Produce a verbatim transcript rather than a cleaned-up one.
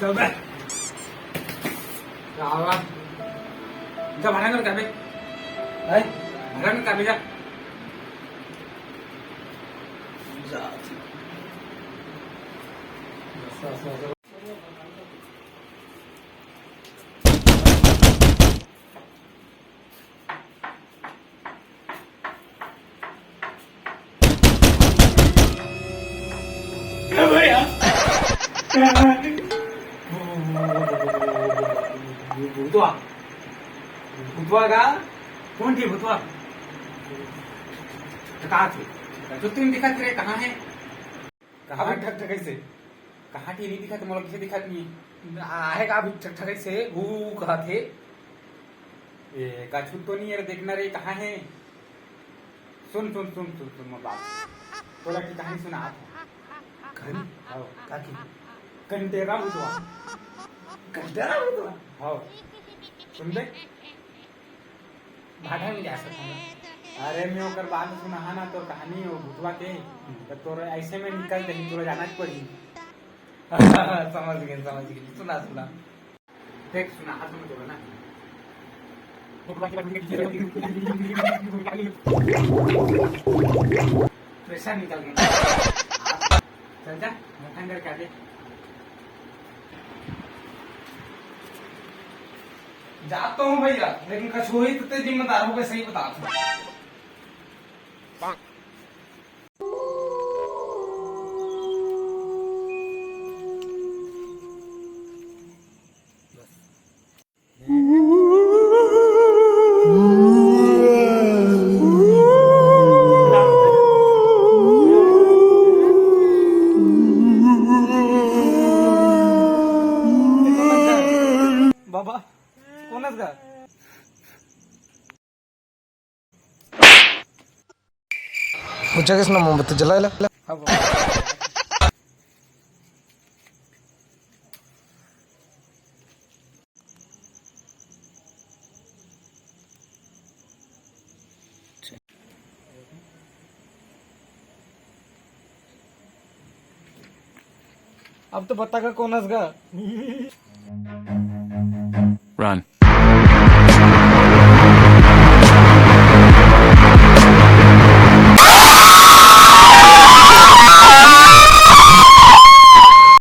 अबे। का हुआ? जा भाड़ा कर का बे? हैं? भाड़ा कर का बे, जा। जा। ए भैया। भूतवा। भूतवा का? कौन थी भूतवा? तो कहाँ थी? तो तुम दिखा रहे, कहाँ है? कहाँ? अभी ठक ठक से। कहाँ थी नहीं दिखा, तुम्हारा किसे दिखा नहीं? आहे का अभी ठक ठक से, वो कहा थे। ए, का छूत तो नहीं है, देखना रे, कहाँ है? सुन, सुन, सुन, सुन, सुन, मैं बात। तोला की कहानी सुना था। कहानी? हाँ। का की? कंटेरा भूतवा। कंटेरा भूतवा? हाँ। सुन बे। भाटा में जा सकता है। अरे, मैं ओकर बात सुना ना, तो कहानी वो भूतवा के, तो तोर ऐसे में निकल जाही, तोला जाना ही पड़ी। समझ गए, समझ गए। सुना, सुना। देख, सुना, हाथ में तो ना। प्रेशर निकल गया। चल जा, मोटा करके आ दे। जाता हूँ भैया, लेकिन कछुआ ही तो जिम्मेदार हो गए, सही बता। बाबा, कोणच का? पूछा किसने मोमबत्ती जलाए ला? हाँ, बाबा। अब तो बता का कोणच का। Run.